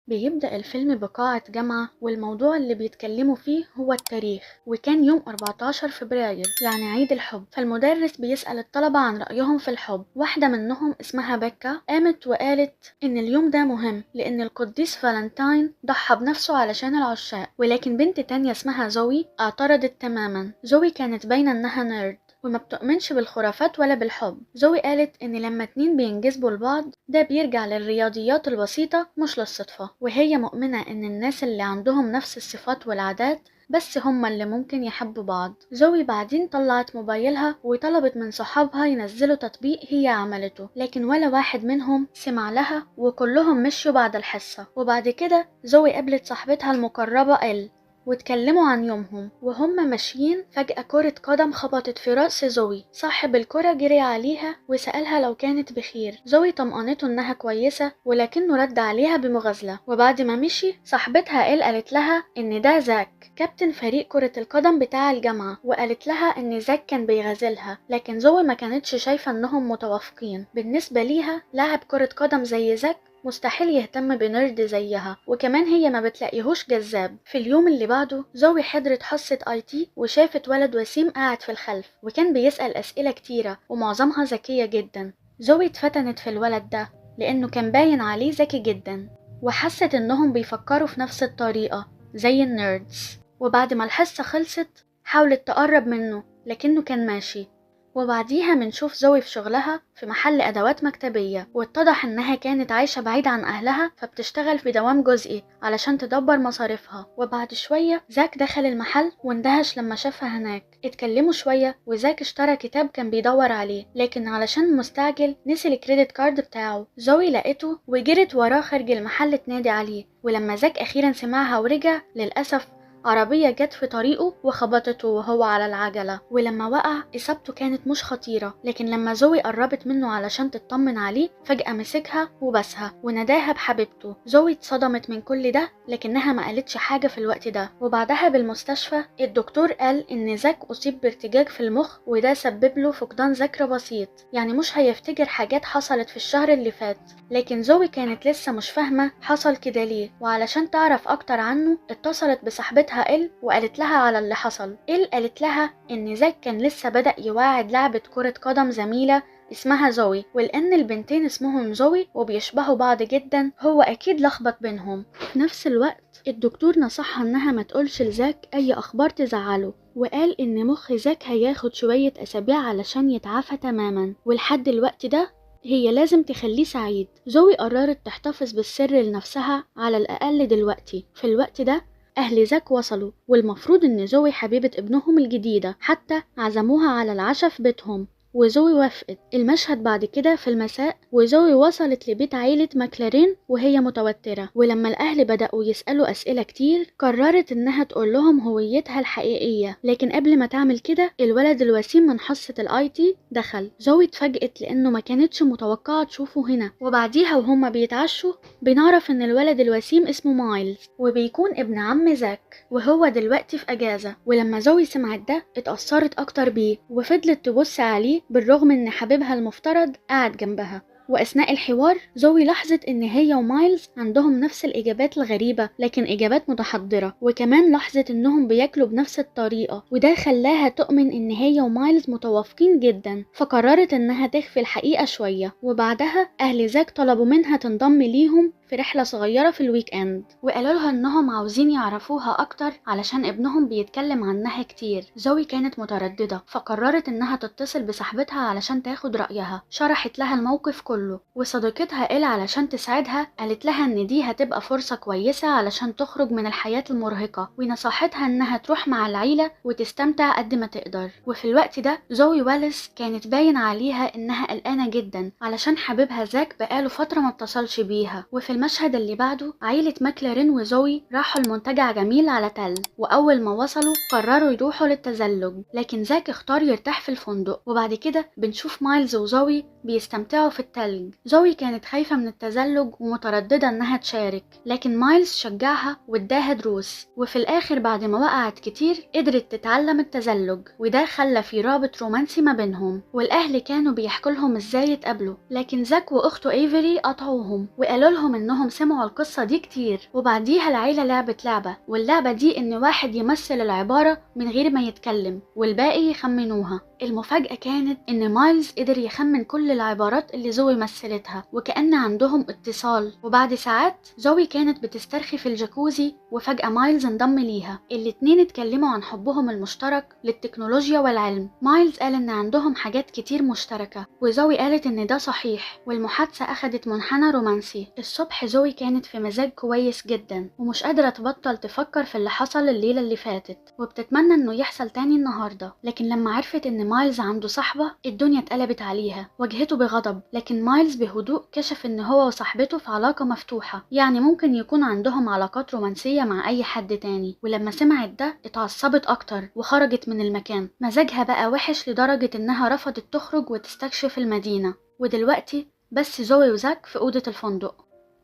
بيبدأ الفيلم بقاعة جامعة، والموضوع اللي بيتكلموا فيه هو التاريخ، وكان يوم 14 فبراير يعني عيد الحب. فالمدرس بيسأل الطلبة عن رأيهم في الحب. واحدة منهم اسمها بيكا قامت وقالت إن اليوم ده مهم لأن القديس فالنتاين ضحى بنفسه علشان العشاق. ولكن بنت تانية اسمها زوي اعترضت تماما. زوي كانت باينة إنها nerd وما بتؤمنش بالخرافات ولا بالحب. زوي قالت إن لما اتنين بينجذبوا لبعض ده بيرجع للرياضيات البسيطة مش للصدفة، وهي مؤمنة إن الناس اللي عندهم نفس الصفات والعادات بس هما اللي ممكن يحبوا بعض. زوي بعدين طلعت موبايلها وطلبت من صحابها ينزلوا تطبيق هي عملته، لكن ولا واحد منهم سمع لها وكلهم مشوا بعد الحصة. وبعد كده زوي قابلت صاحبتها المقربة ال واتكلموا عن يومهم. وهم ماشيين فجأة كرة قدم خبطت في رأس زوي. صاحب الكرة جري عليها وسألها لو كانت بخير. زوي طمأنته انها كويسة، ولكنه رد عليها بمغازلة. وبعد ما مشي صاحبتها إل قالت لها ان ده زاك كابتن فريق كرة القدم بتاع الجامعة، وقالت لها ان زاك كان بيغازلها، لكن زوي ما كانتش شايفة انهم متوافقين. بالنسبة ليها لاعب كرة قدم زي زاك مستحيل يهتم ب nerd زيها، وكمان هي ما بتلاقيهوش جذاب. في اليوم اللي بعده زوي حضرت حصة IT وشافت ولد وسيم قاعد في الخلف وكان بيسأل أسئلة كتيرة ومعظمها ذكية جدا. زوي اتفتنت في الولد ده لأنه كان باين عليه ذكي جدا، وحست انهم بيفكروا في نفس الطريقة زي ال nerds. وبعد ما الحصة خلصت حاولت تقرب منه لكنه كان ماشي. وبعديها منشوف زوي في شغلها في محل أدوات مكتبية، واتضح إنها كانت عايشة بعيد عن أهلها فبتشتغل في دوام جزئي علشان تدبر مصاريفها. وبعد شوية زاك دخل المحل واندهش لما شافها هناك. اتكلموا شوية وزاك اشترى كتاب كان بيدور عليه، لكن علشان مستعجل نسي ال credit card بتاعه. زوي لقيته وجرت وراه خارج المحل تنادي عليه، ولما زاك أخيرا سمعها ورجع، للأسف عربية جت في طريقه وخبطته وهو على العجلة. ولما وقع إصابته كانت مش خطيرة، لكن لما زوي قربت منه علشان تطمن عليه فجأة مسكها وبسها وناداها بحبيبته. زوي اتصدمت من كل ده لكنها ما قالتش حاجة في الوقت ده. وبعدها بالمستشفى الدكتور قال إن زاك أصيب بارتجاج في المخ، وده سبب له فقدان ذاكرة بسيط، يعني مش هيفتكر حاجات حصلت في الشهر اللي فات. لكن زوي كانت لسه مش فاهمة حصل كده ليه، وعلشان تعرف أكتر عنه اتصلت بصاحبتها إل وقالت لها على اللي حصل. إل قالت لها إن زاك كان لسه بدأ يواعد لعبة كرة قدم زميلة اسمها زوي، ولأن البنتين اسمهم زوي وبيشبهوا بعض جدا هو أكيد لخبط بينهم. في نفس الوقت الدكتور نصحها إنها ما تقولش لزاك أي أخبار تزعله، وقال إن مخ زاك هياخد شوية أسابيع علشان يتعافى تماما، ولحد الوقت ده هي لازم تخليه سعيد. زوي قررت تحتفظ بالسر لنفسها على الأقل دلوقتي. في الوقت ده أهل زاك وصلوا، والمفروض إن زوي حبيبة ابنهم الجديدة، حتى عزموها على العشاء في بيتهم وزوي وافقت. المشهد بعد كده في المساء، وزوي وصلت لبيت عيلة ماكلارين وهي متوترة، ولما الأهل بدأوا يسألوا أسئلة كتير قررت إنها تقول لهم هويتها الحقيقية. لكن قبل ما تعمل كده الولد الوسيم من حصة ال IT دخل. زوي اتفاجئت لأنه ما كانتش متوقعة تشوفه هنا. وبعديها وهما بيتعشوا بنعرف إن الولد الوسيم اسمه مايلز وبيكون ابن عم زاك، وهو دلوقتي في أجازة. ولما زوي سمعت ده اتأثرت أكتر بيه وفضلت تبص عليه بالرغم ان حبيبها المفترض قاعد جنبها. واثناء الحوار زوي لاحظت ان هي ومايلز عندهم نفس الاجابات الغريبه لكن اجابات متحضره، وكمان لاحظت انهم بياكلوا بنفس الطريقه، وده خلاها تؤمن ان هي ومايلز متوافقين جدا، فقررت انها تخفي الحقيقه شويه. وبعدها اهل زاك طلبوا منها تنضم ليهم في رحله صغيره في ال weekend، وقالوا لها انهم عاوزين يعرفوها اكتر علشان ابنهم بيتكلم عنها كتير. زوي كانت متردده فقررت انها تتصل بصاحبتها علشان تاخد رايها. شرحت لها الموقف كله، وصديقتها إل علشان تساعدها قالت لها ان دي هتبقى فرصة كويسة علشان تخرج من الحياة المرهقة، ونصحتها انها تروح مع العيلة وتستمتع قد ما تقدر. وفي الوقت ده زوي واليس كانت باين عليها انها قلقانة جدا علشان حبيبها زاك بقاله فترة ما اتصلش بيها. وفي المشهد اللي بعده عيلة ماكلارين وزوي راحوا المنتجع جميل على تل، واول ما وصلوا قرروا يروحوا للتزلج، لكن زاك اختار يرتاح في الفندق. وبعد كده بنشوف مايلز وزوي بيستمتعوا في التلج. زوي كانت خايفة من التزلج ومترددة انها تشارك، لكن مايلز شجعها واداها دروس، وفي الاخر بعد ما وقعت كتير قدرت تتعلم التزلج، وده خلى في رابط رومانسي ما بينهم. والاهل كانوا بيحكوا لهم ازاي يتقابلوا، لكن زاك واخته ايفري قطعوهم وقالوا لهم ان إنهم سمعوا القصة دي كتير. وبعديها العيلة لعبت لعبة، واللعبة دي إن واحد يمثل العبارة من غير ما يتكلم والباقي يخمنوها. المفاجأة كانت إن مايلز قدر يخمن كل العبارات اللي زوي مثلتها، وكأن عندهم اتصال. وبعد ساعات زوي كانت بتسترخي في الجاكوزي، وفجأة مايلز انضم ليها. الاتنين اتكلموا عن حبهم المشترك للتكنولوجيا والعلم. مايلز قال إن عندهم حاجات كتير مشتركة، وزوي قالت إن ده صحيح، والمحادثة أخدت منحنى رومانسي. الصبح زوي كانت في مزاج كويس جدا، ومش قادرة تبطل تفكر في اللي حصل الليلة اللي فاتت، وبتتمنى إنه يحصل تاني النهاردة. لكن لما عرفت إن مايلز عنده صاحبة، الدنيا اتقلبت عليها. واجهته بغضب، لكن مايلز بهدوء كشف إن هو وصاحبته في علاقة مفتوحة، يعني ممكن يكون عندهم علاقات رومانسية مع أي حد تاني. ولما سمعت ده اتعصبت أكتر وخرجت من المكان. مزاجها بقى وحش لدرجة إنها رفضت تخرج وتستكشف المدينة. ودلوقتي بس زوي وزاك في أوضة الفندق.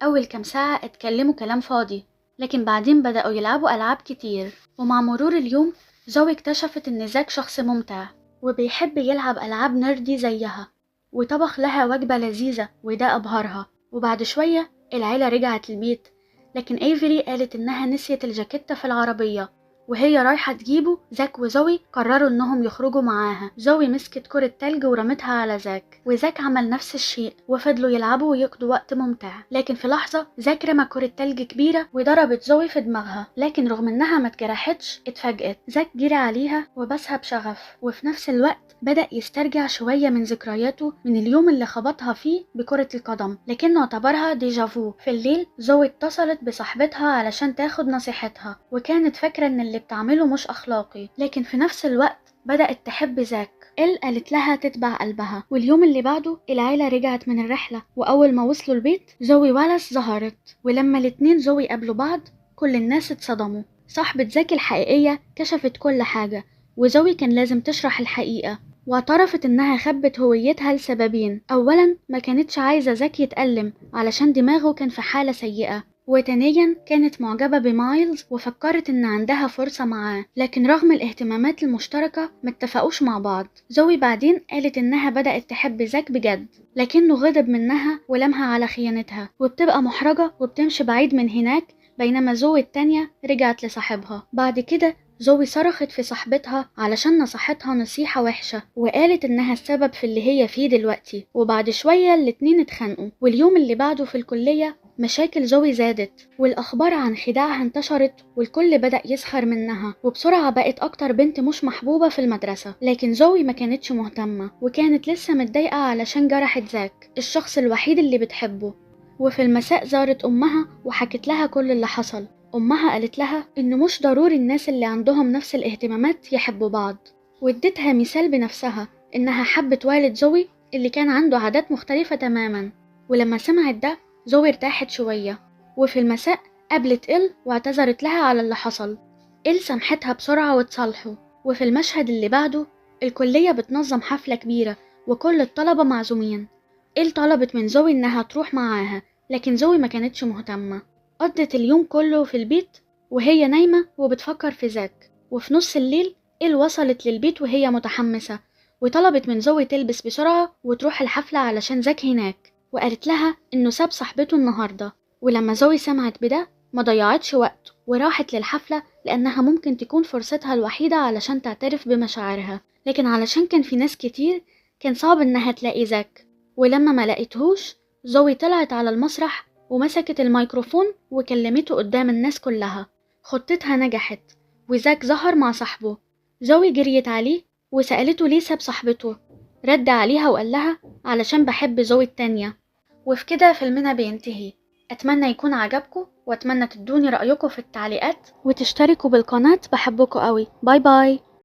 أول كام ساعة اتكلموا كلام فاضي، لكن بعدين بدأوا يلعبوا ألعاب كتير. ومع مرور اليوم زوي اكتشفت إن زاك شخص ممتع وبيحب يلعب ألعاب نردي زيها، وطبخ لها وجبة لذيذة وده أبهرها. وبعد شوية العيلة رجعت البيت، لكن ايفري قالت إنها نسيت الجاكيتة في العربية وهي رايحة تجيبه. زاك وزوي قرروا إنهم يخرجوا معاها. زوي مسكت كرة تلج ورمتها على زاك، وزاك عمل نفس الشيء، وفضلوا يلعبوا ويقضوا وقت ممتع. لكن في لحظة زاك رمى كرة تلج كبيرة وضربت زوي في دماغها، لكن رغم إنها ما اتجرحتش اتفاجئت. زاك جري عليها وبسها بشغف، وفي نفس الوقت بدأ يسترجع شوية من ذكرياته من اليوم اللي خبطها فيه بكرة القدم، لكنه اعتبرها déjà vu. في الليل زوي اتصلت بصاحبتها علشان تاخد نصيحتها، وكانت فاكرة إن اللي بتعمله مش أخلاقي، لكن في نفس الوقت بدأت تحب زاك. إل قالت لها تتبع قلبها. واليوم اللي بعده العيلة رجعت من الرحلة، وأول ما وصلوا البيت زوي والاس ظهرت. ولما الاتنين زوي قابلوا بعض كل الناس اتصدموا. صاحبة زاك الحقيقية كشفت كل حاجة، وزوي كان لازم تشرح الحقيقة، واعترفت إنها خبت هويتها لسببين. أولا ما كانتش عايزة زاك يتألم علشان دماغه كان في حالة سيئة، وتانيا كانت معجبة بمايلز وفكرت إن عندها فرصة معاه، لكن رغم الاهتمامات المشتركة ما اتفقوش مع بعض. زوي بعدين قالت إنها بدأت تحب زاك بجد، لكنه غضب منها ولمها على خيانتها، وبتبقى محرجة وبتمشي بعيد من هناك، بينما زوي التانية رجعت لصاحبها. بعد كده زوي صرخت في صاحبتها علشان نصحتها نصيحة وحشة، وقالت إنها السبب في اللي هي فيه دلوقتي. وبعد شوية الاتنين اتخانقوا. واليوم اللي بعده في الكلية مشاكل زوي زادت، والأخبار عن خداعها انتشرت، والكل بدأ يسخر منها، وبسرعة بقت أكتر بنت مش محبوبة في المدرسة. لكن زوي ما كانتش مهتمة، وكانت لسه متضايقة علشان جرحت زاك الشخص الوحيد اللي بتحبه. وفي المساء زارت أمها وحكت لها كل اللي حصل. أمها قالت لها إنه مش ضروري الناس اللي عندهم نفس الاهتمامات يحبوا بعض، وادتها مثال بنفسها إنها حبت والد زوي اللي كان عنده عادات مختلفة تماما. ولما سمعت ده زوي ارتاحت شوية. وفي المساء قابلت إل واعتذرت لها على اللي حصل. إل سامحتها بسرعة وتصالحوا. وفي المشهد اللي بعده الكلية بتنظم حفلة كبيرة وكل الطلبة معزومين. إل طلبت من زوي إنها تروح معاها، لكن زوي ما كانتش مهتمة. قضت اليوم كله في البيت وهي نايمة وبتفكر في زاك. وفي نص الليل إل وصلت للبيت وهي متحمسة، وطلبت من زوي تلبس بسرعة وتروح الحفلة علشان زاك هناك، وقالت لها إنه ساب صاحبته النهاردة. ولما زوي سمعت بده ما ضيعتش وقت وراحت للحفلة، لأنها ممكن تكون فرصتها الوحيدة علشان تعترف بمشاعرها. لكن علشان كان في ناس كتير كان صعب إنها تلاقي زاك. ولما ما لقيتهوش زوي طلعت على المسرح ومسكت الميكروفون وكلمته قدام الناس كلها. خطتها نجحت وزاك ظهر مع صاحبه. زوي جريت عليه وسألته ليه ساب صاحبته، رد عليها وقال لها علشان بحب زوي التانية. وفي كده فيلمنا بينتهي. أتمنى يكون عجبكم، وأتمنى تدوني رأيكم في التعليقات وتشتركوا بالقناة. بحبكم قوي. bye bye.